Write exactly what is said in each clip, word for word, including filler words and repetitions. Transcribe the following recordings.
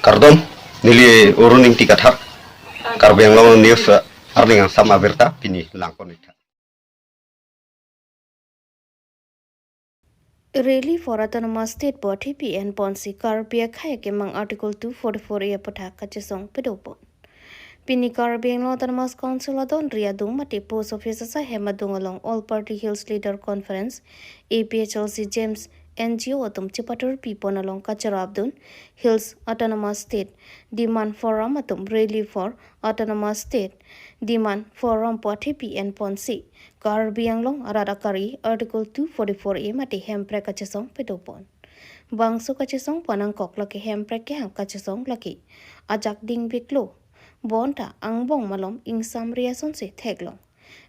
Kardom, neli Arun Ingti Kathar, Karbi Anglong News, eh, arni angsam abirta pini langpon-ik tha. Rally for Autonomous State pu athepi enponsi Karbi akhei akemang Article two forty-four A aputhak kachesong padopon. Pini Karbi Anglong Autonomous Council adonri adung mate post office asaihem adung along All Party Hills Leader Conference, A P H L C, GEMS, N G O atum chepathurpipon along kacherapdun Hills Autonomous State Demand Forum atum Rally for Autonomous State Demand Forum pu athepi enponsi Karbi Anglong arat akari Article two forty-four A mate hemprek kachesong padopon. Bangso kachesongpon angkok lake hemprek kehang kachesong lake ajak dingveklo. Bonta angbong malom ingsamri asonsi theklong.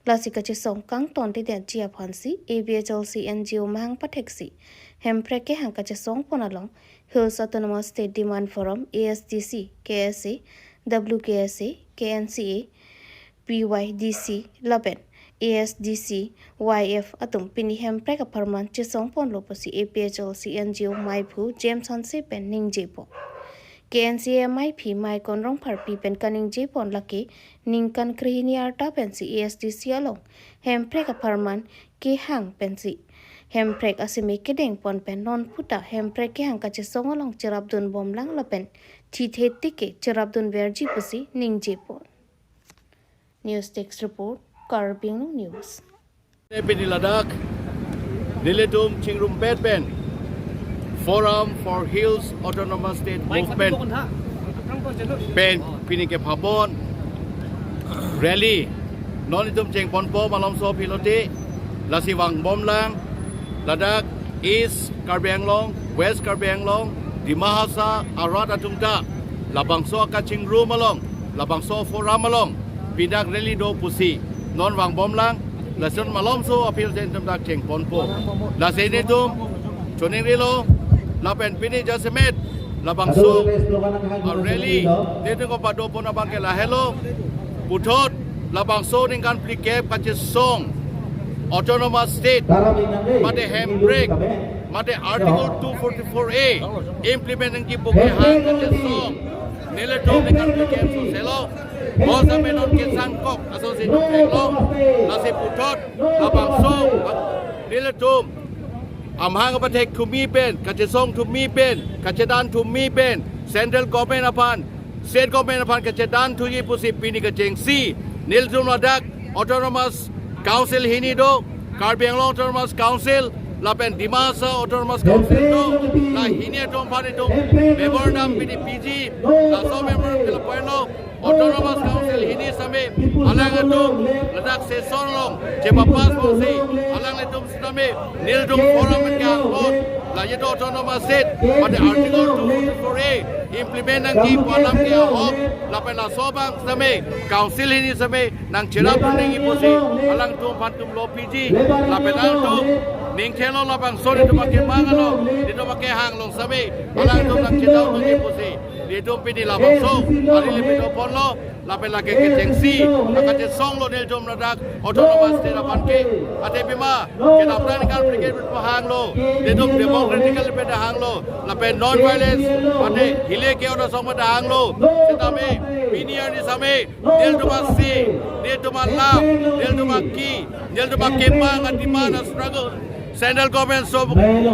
Lasi kachesong kangtontedetji aphansi A P H L C N G O mahang patheksi hemprek kehang kachesongpon along Hills Autonomous State Demand Forum, A S D C, K S A, W K S A, K N C A, P Y D C lapen A S D C Y F atum pini hemprek apharman chesongponlo pusi A P H L C N G O maiphu GEMS Hanse pen ningjepo. K N C A maiphi Maikon Rongpharpi pen kaningjepon lake ningkan krehini arta pensi A S D C along hemprek apharman kehang pensi hemprek aseme kedengpon pen non puta hemprek kehang kachesong along cherapdunbomlang lapen thithe tike cherapdunverji pusi ningjepon. News Desk Report, Karbi Anglong News. Pini ladak nelitum chingrumpet pen Forum for Hills Autonomous State Movement pen pini kephabon rally non itum chengponpo malomso pilote, lasi vangbomlang ladak East Karbi Anglong, West Karbi Anglong, Dima Hasao arat atum ta labangso akachingrum along, labangso forum along pini dak rally do pusi non vangbomlang, lason malomso appeal jen itum dak chengponpo. Lasi nelitum choningrilo lapen pini jasemet labangso, ah, rally nelitum kepadopon abangke lahelo. Puthot labangso ningkan phlikep kachesong Autonomous State mate hemprek mate Article two forty-four A implement nangji pu kehang kachesong nelitum ningkan phlikep soselo. Bonsitame non kesangkok asonsi itum theklong. Lasi puthot labangso nelitum amahang apathek thumi pen, kachesong thumi pen, kachedan thumi pen, Central Government aphan, State Government aphan kachedan thuji pusi pini kechengsi nelitum ladak Autonomous Council hini do, Karbi Anglong Autonomous Council lapen Dima Hasao Autonomous Council do, la hini atum aphan itum memorandum pini piji, laso memorandum ke lapu-an lo, Autonomous Council hini sitame alang atum ladak session along chepapass ponsi alanglitum sitame nelitum forum pen ke-angbong, la yedo Autonomous State mate Article two forty-four A implement nangji pu alam ke ahok, lapen laso abang sitame Council hini sitame nangcherap nangji pusi alangtum aphan itum lopiji, lapen alangtum ningthe lo, labangso nelitum akemang along, nelitum akehang along sitame alangtum nangchedaun nangji pusi nelitum pini labangso arili padoponlo. Lapen lake kechengsi akachesonglo nelitum ladak Autonomous State aphan ke. Athe pima kedamtang ningkan phlikep hanglo, nelitum democratically pen hanglo, lapen non-violence mate hileke ono song pen hanglo. Sitame pini arni sitame nelitum asi, nelitum alam, nelitum aki, nelitum akemang a-demand a-struggle Central Government so,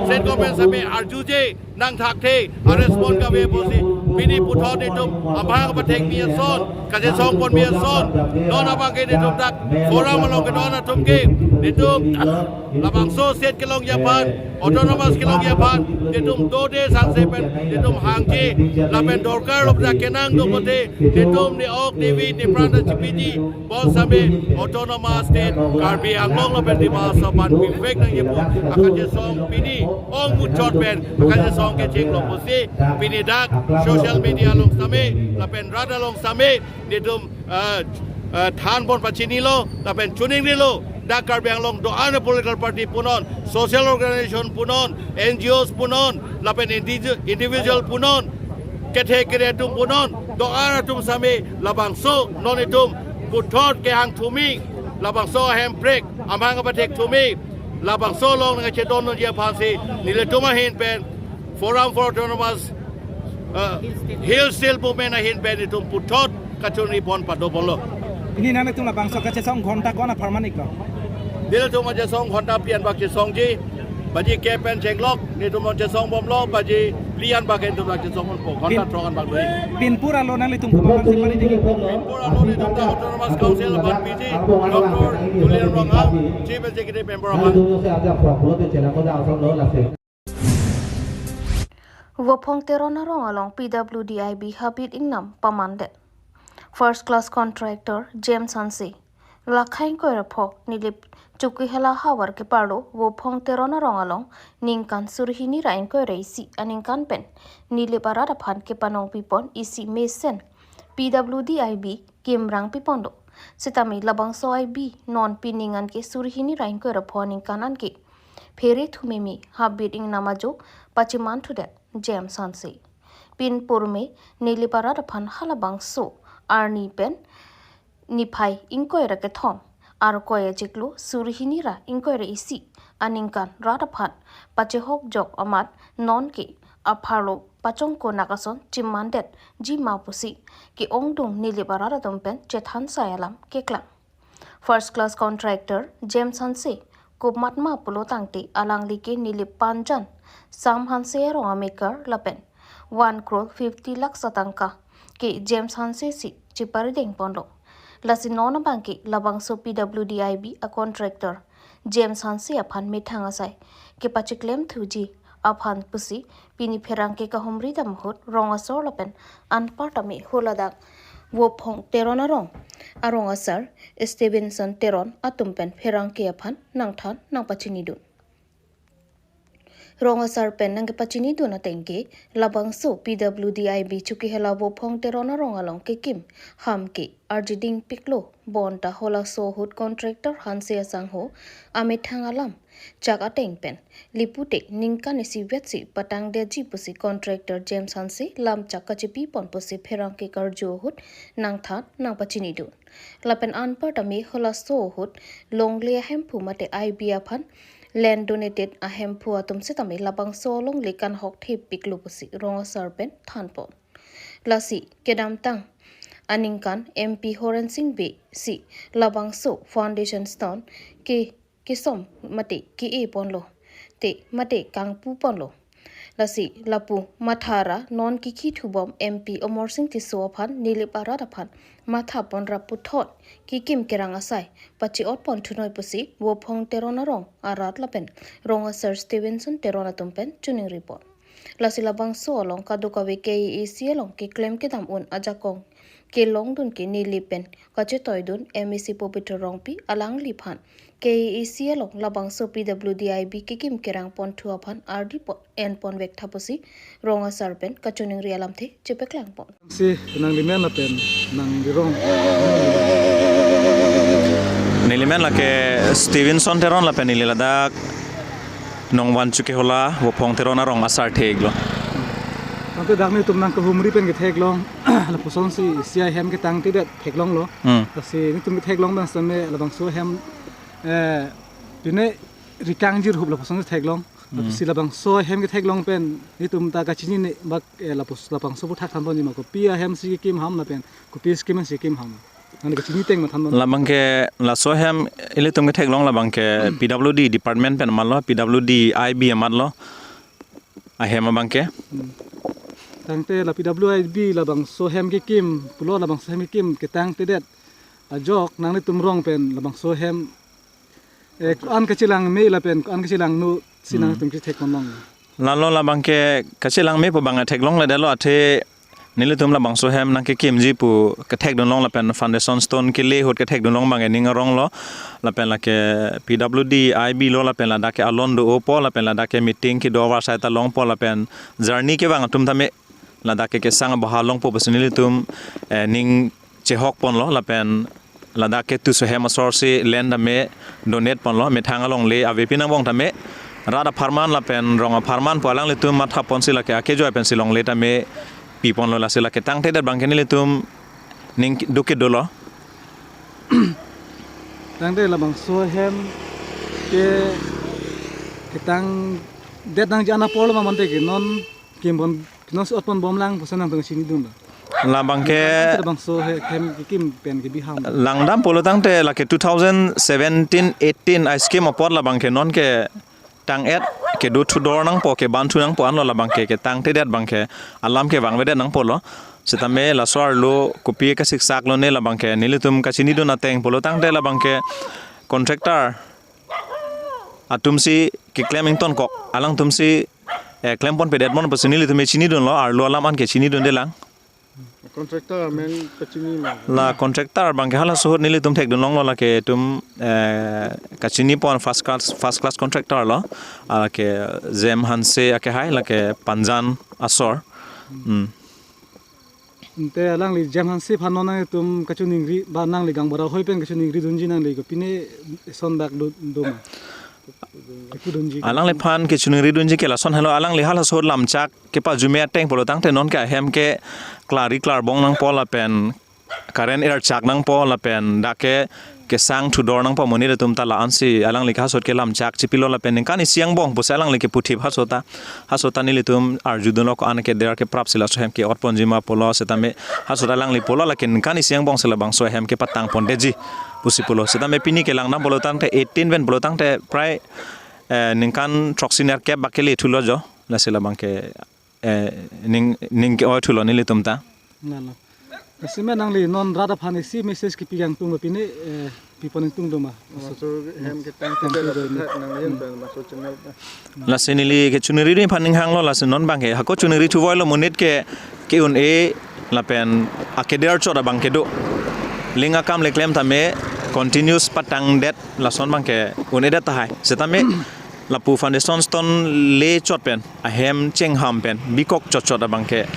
State Government sitame arjuje nangthakthe, a-respond kave pusi pini puthot nelitum amahang apathek mi ason, kachesongpon mi ason, non abangke nelitum dak forum along kedon atum ke nelitum labangso state kelongji aphan, Autonomous kelongji aphan nelitum dode sangse pen nelitum hangji, lapen dorkar lok dak kenang do pote nelitum ne-ok ne-vi ne pran ta chipiji. Bonsitame Autonomous State Karbi Anglong lapen Dima Hasao aphan pivek nangji pu akachesong pini ongmuchot pen akachesong kechenglo pusi pini dak social media along sitame lapen rat along sitame nelitum, eh, eh, thanpon pachinilo lapen choningrilo. Dak Karbi Anglong do-an a-political party punon, social organization punon, N G Os punon, lapen indi-, individual punon, kethe kere atum punon, do-an atum sitame labangso non itum puthot kehang thumi, labangso hemprek amahang apathek thumi, labangso along nangchedondunji aphansi nelitum ahin pen Forum for Autonomous Uh, Hill Steel Movement ahin pen itum puthot kachonri pon pado ponlo. Pini nanglitum labangso kachesong ghonta ko-an apharman iklo? Nelitum kachesong ghonta phli an bak chesongji. Baji kep pen chenglok, nelitum chesong bomlo, baji phli an bak nelitum chesong bompo. Ghonta Pin- throk an bak doi. Pinpur alo nanglitum komatsi pali digi? Pinpur alo nelitum ta Autonomous Council aphan P G, Doctor Tuliram Ronghang, Chief Executive Member aphan. Vophong Teron arong along P W D I B habit ingnam pamandet. First class contractor James Hanse, lakha ingkoi ra pho Nilip Chokihola havar keparlo Vophong Teron arong along ningkan suri hini ra ingkoi ra isi aningkan pen Nilip arat aphan kepanong pipon isi mesen P W D I B kimrang piponlo. Sitame labangso I B non pining anke suri hini ra ingkoi ra pho aningkan anke phere thumeme habit ingnam ajo pachimanthudet James Hanse. Pinpur me Nilip arat aphan halabangso arni pen niphai ingkoi ra kethom, Arkoi achiklo suri hini ra ingkoi ra isi aningkan rat aphan pachehok jok amat nonke apharlo pachongko nakason chimandetji ma pusi ke-ongdung Nilip arat atum pen chethan sai alam keklang. First class contractor James Hanse komat ma pulo tangte alangli ke Nilip Panjan Sam Hanse arong amekar lapen one crore fifty lakhs atangka ke James Hanse si chiparideng ponlo. Lasi non abangke labangso P W D I B a contractor James Hanse aphan methang asai kepachiklem thuji aphan pusi pini pherangke kahumri dam ahut rong asor lapen anparta me holadak Vophong Teron arong arong asar Stevenson Teron atum pen pherangke aphan nangthan nangpachinidun. Rong asar pen nangkepachinidun atengke labangso P W D I B Chokihola Vophong Teron arong along kekim ham ke arjiding piklo bonta halaso ahut contractor Hanse asangho amethang alam chak ateng pen lipute ningkan isi vetsi patangdetji pusi contractor James Hanse lamchak kachipi pon pusi pherangke karju ahut nangthan nangpachinidun. Lapen anparta me halaso ahut longle ahemphu mate I B aphan land donated ahemphu atum sitame labangso longle kanhok thepiklo pusi rong asar pen thanpon. Lasi kedamtang aningkan M P Horen Sing Bey si labangso foundation stone ke kesom mate ke-e ponlo te mate kangpu ponlo. Lasi lapu mathara non kikhi thubom M P Amarsing Tisso aphan Nilip arat aphan matha ponra puthot kekim kerang asai pachi-ot pon thunoi pusi Vophong Teron arong arat lapen rong asar Stevenson Teron atum pen choningri pon. Lasi labangso along kadokave K A A C along keklem kedam un ajakong kelongdun ke Nilip pen kachetoidun M A C Pobitro Rongpi alangliphan K A A C along labangso P W D I B kekim kerang ponthu aphan ardi po-, en ponvek tha pusi rong asar pen kachoningri alamthe chepeklang pon. Si nangli men lapen nangli rong. Neli men lake Stevenson Teron lapen neli ladak Nongvan Chokihola Vophong Teron arong asar theklo. Tangte dak netum nangkahumri pen ketheklong, lapusonsi isi ahem ketangtedet theklonglo. Hmm. Lasi netum ketheklong pen sitame labangso ahem, eh, pine rikangji ruhup lapusonsi theklong. Hmm. Lasi labangso ahem ketheklong pen netum ta kachinine bak, eh, lapus-, labangso aphuthak thanponji ma, kopi ahem si kekim ham lapen kopi scheme si kekim ham. Nang kachini teng ma thanpon. Labangke laso ahem ilitum ketheklong labangke P W D department pen amatlo, P W D I B amatlo. Ahem abangke. Hmm. Tangte la P W I B labangso ahem kekim, pulo labangso ahem kekim ketangtedet ajok nanglitum rong pen labangso ahem, eh, ko-an kachelang me lapen ko-an kachelang nu si Hmm. nangtum kethek konlong. Lalo labangke kachelang me pu abang theklongledetlo, athe nelitum labangso ahem nangkekimji pu kethekdunlong lapen foundation stone kele ahut kethekdunlong abang ning aronglo lapen lake P W D I B lo lapen ladak ke alon do-opo lapen ladak ke meeting kedo avarsai ta longpo lapen journey kevang atum tame ladak ke kesang aboha longpo pusi nelitum, eh, ning chehok ponlo lapen ladak ke tu so ahem asor si land tame donate ponlo, methang alongle avepin angbong tame rat apharman lapen rong apharman pu alanglitum matha ponsi lake akejoi pensi longle tame pi ponlo, lasi lake tangtedet abangke nelitum ning dukit dolo. Tangte labangso ahem ke ketangdet nangji an apor lo ma mante ke non kim pon Pino si otpon bomlang pusi nangtum chinidunlo. Labangke Sir bangso he hem kekim pen kebi ham. Langdam pulo tangte lake two thousand seventeen eighteen a-scheme apot labangke non ketang-et kedo thudor nangpo, keban thu nangpo anlo, labangke ketangtedet abangke alam kevangvedet nangpolo. Setame laso arlo kopi kasiksak lone labangke nelitum kachinidun ateng pulo tangte labangke contractor atumsi keklem ingtonkok, alangtumsi, eh, klempon pedetpon pusi nelitum chinidunlo, arlo alam anke chinidundelang. Contractor amen kachini ma? La contractor abangke halaso ahut nelitum thekdunlonglo, lake etum, eh, kachinipon first class, first class contractor lo. Ah, lake Jem Hanse akehai, lake Panjan asor. Hmm. Ante alangli Jem Hanse aphan non nangtum kachiningri, ba nangli gaonbura ahoi pen kachiningridunji, nangli kopine eson dak do, do ma? Kepudunji. Alangliphan kachiningridunji ke lason helo, alangli halaso ahut lamchak kepajume ateng pulo tangte non ke ahem ke klarkli klarbong nangpo lapen current erchak nangpo lapen dak ke kesang thudor nangpo amonit atum ta, la-ansi alangli ke halaso ahut ke lamchak chipilo lapen ningkan isi angbong pusi alangli keputhip halaso ahut ta. Halaso ahut ta nelitum arjudunlo ko-an keder keprapsi laso ahem ke-otponji ma pulo, setame halaso ahut alangli pulo lake ningkan isi angbongsi labangso ahem kepatangpondetji pusi pulo. Setame pini ke langdam pulo tangte eighteen pen pulo tangte prai, eh, ningkan throksi nerkep bak kele thulo jo. Lasi labangke, eh, ning, ning ke-oi thulo nelitum ta. Nalo. Lasi ma nangli non rat aphan isi message kepi kangtung lo pine, eh, pipon ingtung do ma? Laso hem ketang Ketang tebel kedun. Aphuthak nangli pen laso channel ta. Lasi neli kachiningri aphan ninghanglo, lasi non abangke hako chiningri thuvoilo, monit ke ke-un-e lapen akeder chot abangke do. Ling akam le klem tame continuous patangdet lason abangke un-edet tahai. Setame lapu foundation stone le chot pen, ahem chengham pen, bikok chotchot abangke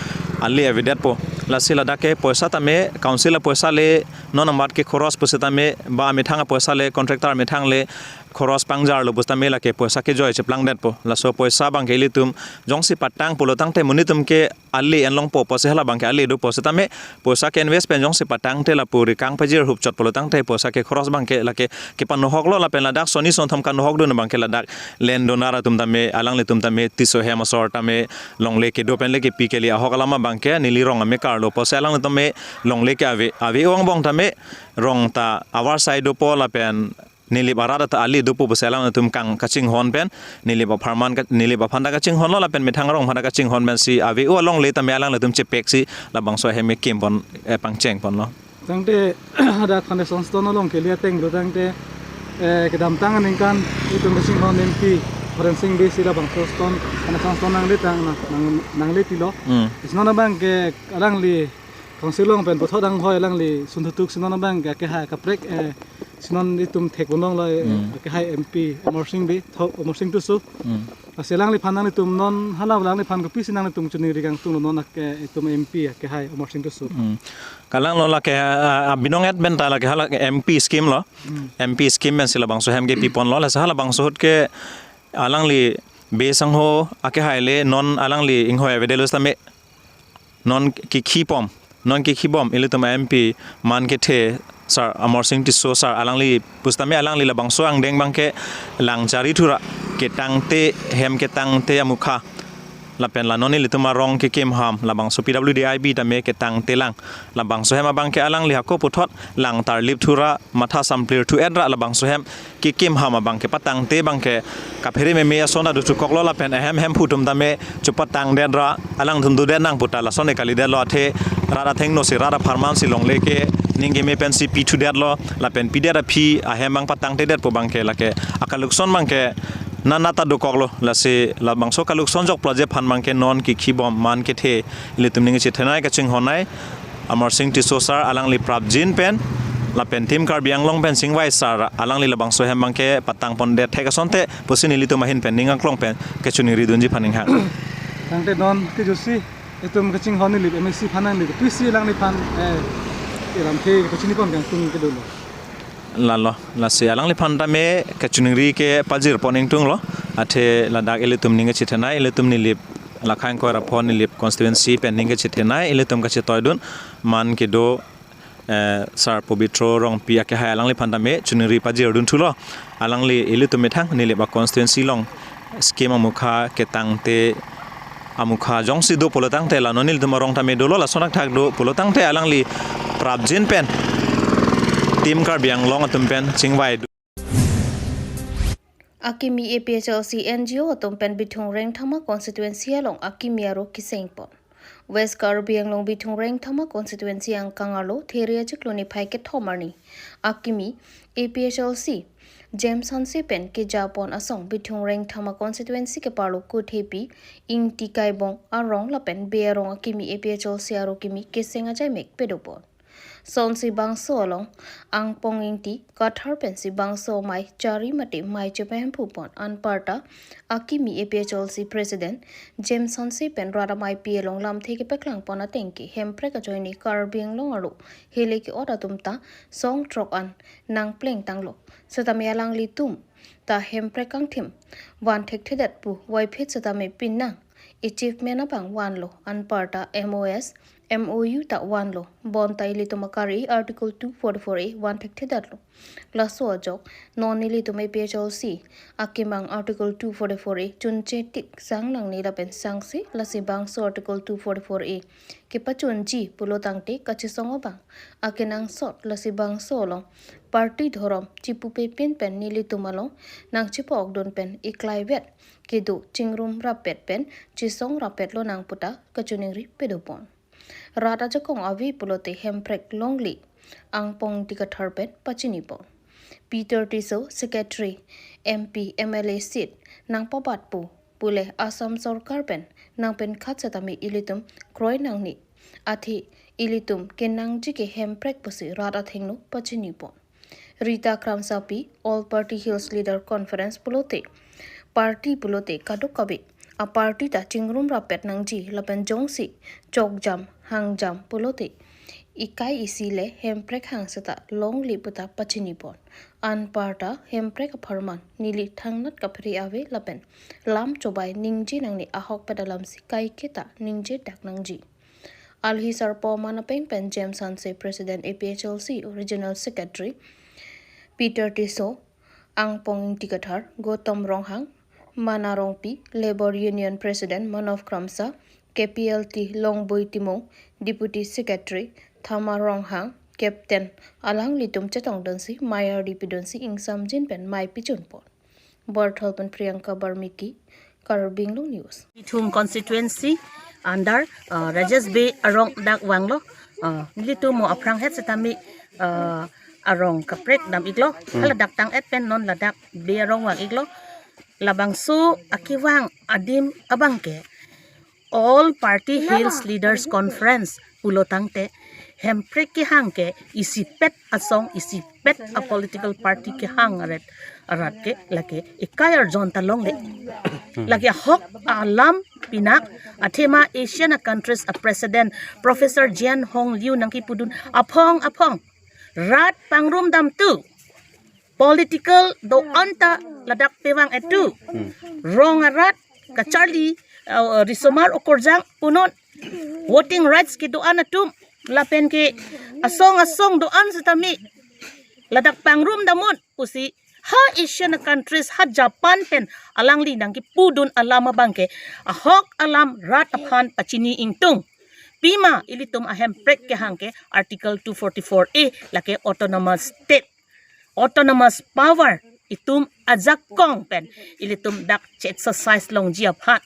ale avedetpo. Lasi ladak ke poisa tame council apoisa le non amat ke khoros pusitame, ba amethang apoisa le, contractor amethang le khoros pangjarlo pusitame lake poisa kejoi cheplangdetpo. Laso poisa abangke ilitum jongsi patang pulo tangte monit atum ke ale enlongpo pusi hala abangke ale dopo, setame poisa ke-invest pen jongsi patangte lapu rikang pajir hupchot pulo tangte poisa ke khoros abangke lake kepanohoklo lapen ladak soni sonthom kanohokdun abangke ladak land donor atum tame, alanglitum tame Tisso hem asor tame longle kedo pen le kepi kele ahok alam abangke neli rong amekarlo pusi alanglitum tame longle ke ave, ave-o angbong tame rong ta avarsai dopo lapen Nilip arat ta ale dopo pusi alanglitum kang kachinghon pen, Nilip apharman ka, Nilip aphan ta kachinghonlo lapen methang arong aphan ta kachinghon pensi ave-o alongle tame alanglitum chepeksi labangso ahem kekimpon, eh, pangchengponlo. Tangte dak foundation stone along kele ateng do tangte, eh, kedamtang aningkan itum kachinghon M P Horensing Bey si labangso stone, foundation stone nangletang, nang, nang, nangletilo. Hmm. Isi non abangke alangli council along pen puthot anghoi alangli sunthutuk, isi non abangke akehai kaprek, eh, isi non itum thekponlonglo, eh, Hmm. akehai M P Amarsing Bey, tho Amarsing Tisso. Hmm. Lasi alangliphan nanglitum non hala alangliphan kopisi nanglitum chiningri kangtunglo non ake itum M P akehai Amarsing Tisso. Hmm. Kalanglo lake, ah, ah, binong-et pen ta lake hala M P scheme lo. Hmm. M P scheme pensi labangso ahem kepiponlo, lasi halabangso ahut ke alangli Bey sangho akehai le non alangli inghoi avedetlo sitame non kekhibom, non kekhibom ilitum M P man kethe sir Amarsing Tisso sir alangli pusitame alangli labangso angdeng abangke lang chari thura ketangte, hem ketangte amukha lapen la non ilitum arong kekim ham labangso P W D I B tame ketangtelang, labangso ahem abangke alangli hako puthot lang tarlip thura matha samplir thu-et ra labangso ahem kekim ham abangke patangte abangke kaphere meme ason ta dothukoklo lapen ahem hemphu atum tame chepatangdet ra alangtum dodet nang pu ta lason ekalidetlo, athe rat athengno si rat apharman si longle ke ning keme pensi pi thudetlo lapen pidet aphi ahem abang patangtedetpo abangke lake akalukson abangke nana ta dokoklo, lasi labangso kalukson jokplo je aphan abangke non kekhibom man kethe ilitum ning chethenei kachinghonnei Amarsing Tisso sir alangli prapjin pen lapen Team Karbi Anglong pen chingvai sir alangli labangso ahem abangke patangpondet thek asonte pusi nelitum ahin pen ning aklong pen kachiningridunji aphan ninghang. Tangte non kejutsi itum kachinghon Nilip M A C aphan nangli kopisi alangliphan, eh, iramthe kachinipon kangtung kedolo. Lalo, lasi alangliphan tame kachiningri kepajirpon ingtunglo, athe ladak ilitum ning kachethenei, ilitum Nilip lakhang koirapho Nilip constituency pen ning kachethenei ilitum kachetoidun man kedo, eh, sir Pobitro Rongpi akehai alangliphan tame chiningri pajirdun thulo. Alangli ilitum methang Nilip a-constituency along scheme amukha ketangte Amukha jongsi do pulotangte la non nelitum arong tame dolo, lason athak do pulotangte alangli prapjin pen Team Karbi Anglong atum pen chingvai do. Akimi A P H L C N G O atum pen Bithung Rengthama constituency along akimi aro keseng pon. West Karbi Anglong Bithung Rengthama constituency angkang arlo Theria chiklo niphai kethom arni akimi A P H L C James Hanse pen keja pon asong Bithung Rengthama constituency keparlo Kuthepi Ingti Kaibong arong lapen Be arong akimi A P H L C aro kimi keseng ajaimek pado pon. Sonsi bangso along Angpong Ingti Kathar pensi bangso amei chari mate mei chepahemphu pon, anparta akimi A P H L C President James Hanse pen rat ameipi along lamthe kepaklang pon ateng ke Hemprek ajoine Karbi Anglong arlo hele ke-ot atum ta song throk an nangpleng tanglo. Setame alanglitum ta Hemprek kangthim van thekthedet pu vaiphit setame pinnang achievement abang vanlo, anparta M O S, M O U ta vanlo. Bonta ilitum akari Article two forty-four A van thekthedetlo. Laso ajok non ilitum A P H L C akemang Article two forty-four A chunche tik sang nangne lapen sangsi lasi bangso Article two forty-four A kepachunji pulotangte kachesong abang akenangsot, lasi bangso along party dhorom chipupe pin pen nelitum along nangchepokdun pen iklaivet kedo chingrum rappet pen chesong rappet lonang puta kachiningri pado pon. Rat ajakong ave pulote Hemprek longle Angpong Ingti Kathar pen pachini pon. Peter Tisso, Secretary, M P, M L A seat nangpabat pu pule Assam Sorkar pen nangpenkhat setame ilitum kroi nangne, athe ilitum kenangji ke Hemprek pusi rat athengno pachini pon. Rita Kramsapi, All Party Hills Leader Conference pulote, party pulote kadokave aparty ta chingrum rappet nangji lapen jongsi chokjam hangjam pulote ikai isi le Hemprek hang seta longle puta pachini pon. Anparta Hemprek apharman neli thangnat kaphere ave lapen lam chobai ningje nangne, ahokpet alamsi kaiketa ningjedak nangji. Alhi sarpo aman apeng pen James Hanse, President A P H L C, Regional Secretary Peter Tisso, Angpong Ingti Kathar, Gautam Ronghang, Mana Rongpi, Labour Union President Manov Kramsa, K P L T Longboi Timung, Deputy Secretary Thama Ronghang, Captain, alanglitum chetongdunsi mei ardi pidunsi ingsamjin pen mei pichun pon. Barthol pen Priyanka Barmiki, Karbi Anglong News. Bithung constituency under, uh, Rajesh Bey arong dak vanglo. Uh, nelitum mo aphrang het setame, uh, arong kaprek dam iklo. Hmm. Hala dak tang et pen non ladak Bey arong vang iklo. Labangso akevang adim abang ke All Party Hills Leaders Conference pulotangte Hemprek kehang ke isipet asong, isipet a political party kehang aret arat ke lake ikai arjon ta longle. Lake ahok alam pinak, athema Asian a countries a president Professor Jian Hong Liu nangkipudun aphong aphong rat pangrum dam tu political do-an ta ladak pevang etu. Hmm. Rong arat kacharli, uh, risomar okorjang punon voting rights kedo-an atum lapen ke asong asong do-an setame ladak pangrum damun pusi ha Asian countries, ha Japan pen alangli nangkipudun alam abang ke ahok alam rat aphan pachini ingtung. Pima ilitum a Hemprek kehang ke Article two forty-four A lake autonomous state, autonomous power, itum ajakong pen ilitum dak che-exercise longji aphan.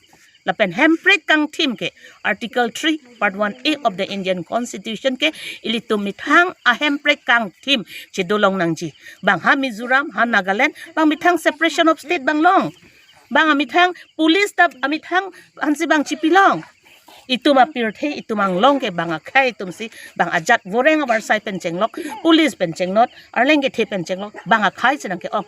Lapen Hemprek kangthim ke Article three, Part one A of the Indian Constitution ke ilitum methang a Hemprek kangthim chedolong nangji. Bang ha Mizoram, ha Nagaland, bang methang separation of state bang long. Bang amethang police ta amethang ansi bang chipilong. Itum apirthe, itum anglong ke bang akhei atumsi, bang ajat voreng avarsai pen chenglok, police pen chenglok, arleng kethe pen chenglok, bang akhei chenang ke-ong.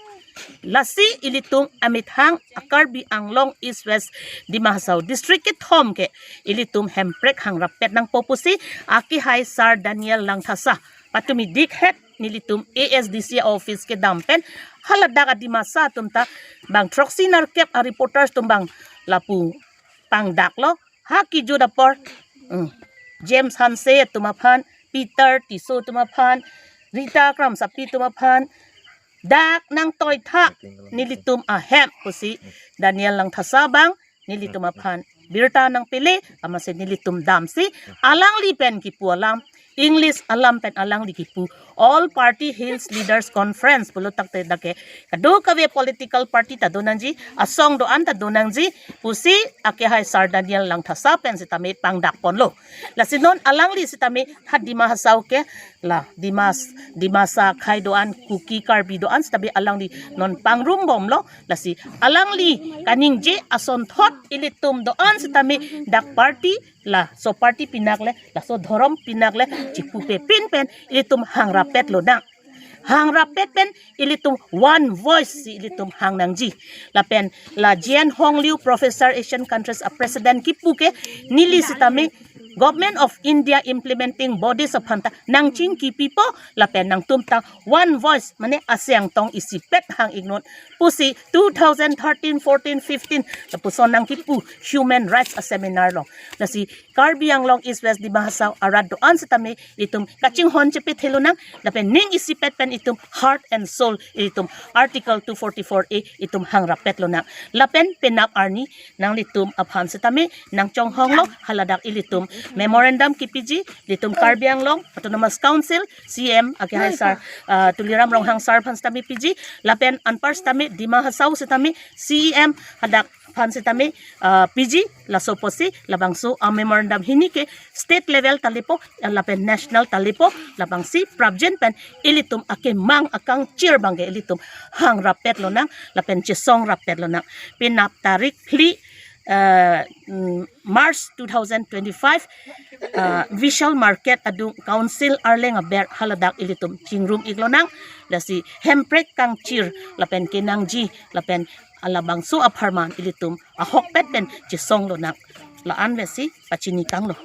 Lasi ilitum amethang a Karbi Anglong East West Dima Hasao district kethom ke ilitum Hemprek hang rappet nangpo pusi akehai Sar Daniel Langthasa patumi dikhet nelitum A S D C office kedam pen haladak a Dimasa atum ta bang throksi nerkep a reporters atum bang lapu pangdaklo. Ha kejut apor, hmm, James Hanse atum aphan, Peter Tisso atum aphan, Rita Kramsapi atum aphan dak nangtoitha nelitum ahem pusi Daniel Langthasa bang nelitum aphan birta nangpele, amatsi nelitum damsi alangli pen kipu alam, English alam pen alangli kipu, All Party Hills Leaders Conference pulo takte dak ke kadokave political party ta do nangji, asong do-an ta do nangji pusi akehai Sar Daniel Langthasa pen sitame pangdakponlo. Lasi non alangli sitame ha Dima Hasao ke, la Dimas, Dimasa akhei do-an, Kuki Karbi do-an sitame alangli non pangrumbomlo. Lasi alangli kaningje asonthot ilitum do-an sitame dak party, laso party pinakle, laso dhorom pinakle chipupepin pen ilitum hangrapet lonang. Hangrapet pen ilitum one voice si ilitum hang nangji. Lapen la Jian Hongliu, Professor, Asian Countries a President kipu ke, neli sitame Government of India implementing bodies aphan ta nangchingkipipo, lapen nangtum ta one voice, mane aseng tong isipet hang-iknon pusi two thousand thirteen, fourteen, fifteen lapuson nangkipu human rights a seminar along. Lasi Karbi Anglong East West Dima Hasao arat do-an sitame itum kachinghon chepethetlonang, lapen ning isipet pen itum heart and soul itum Article two forty-four A itum hangrapet lonang. Lapen penap arni nanglitum aphan sitame nangchonghonglo, haladak ilitum memorandum kipiji, ilitum Karbi Anglong Autonomous Council, C E M akehai Sar, ah, Tuliram Ronghang Sar aphan sitame piji, lapen anpar sitame Dima Hasao sitame C E M hadak aphan sitame, ah, piji, laso apotsi labangso a memorandum hini ke state level ta lepo, lapen national ta lepo, labangsi prapjin pen ilitum akemang akangchir abang ke ilitum hangrapet lonang, lapen chesongrapet lonang. Penap tarik phli, eh, mm, March two thousand twenty-five, eh, Vishal Market adung Council arleng aber haladak ilitum chingrum-ik lonang. Lasi hemprek kangchir lapen kenangji lapen labangso apharman ilitum ahokpet pen chesong lonang. La-an vesi pachini kanglo.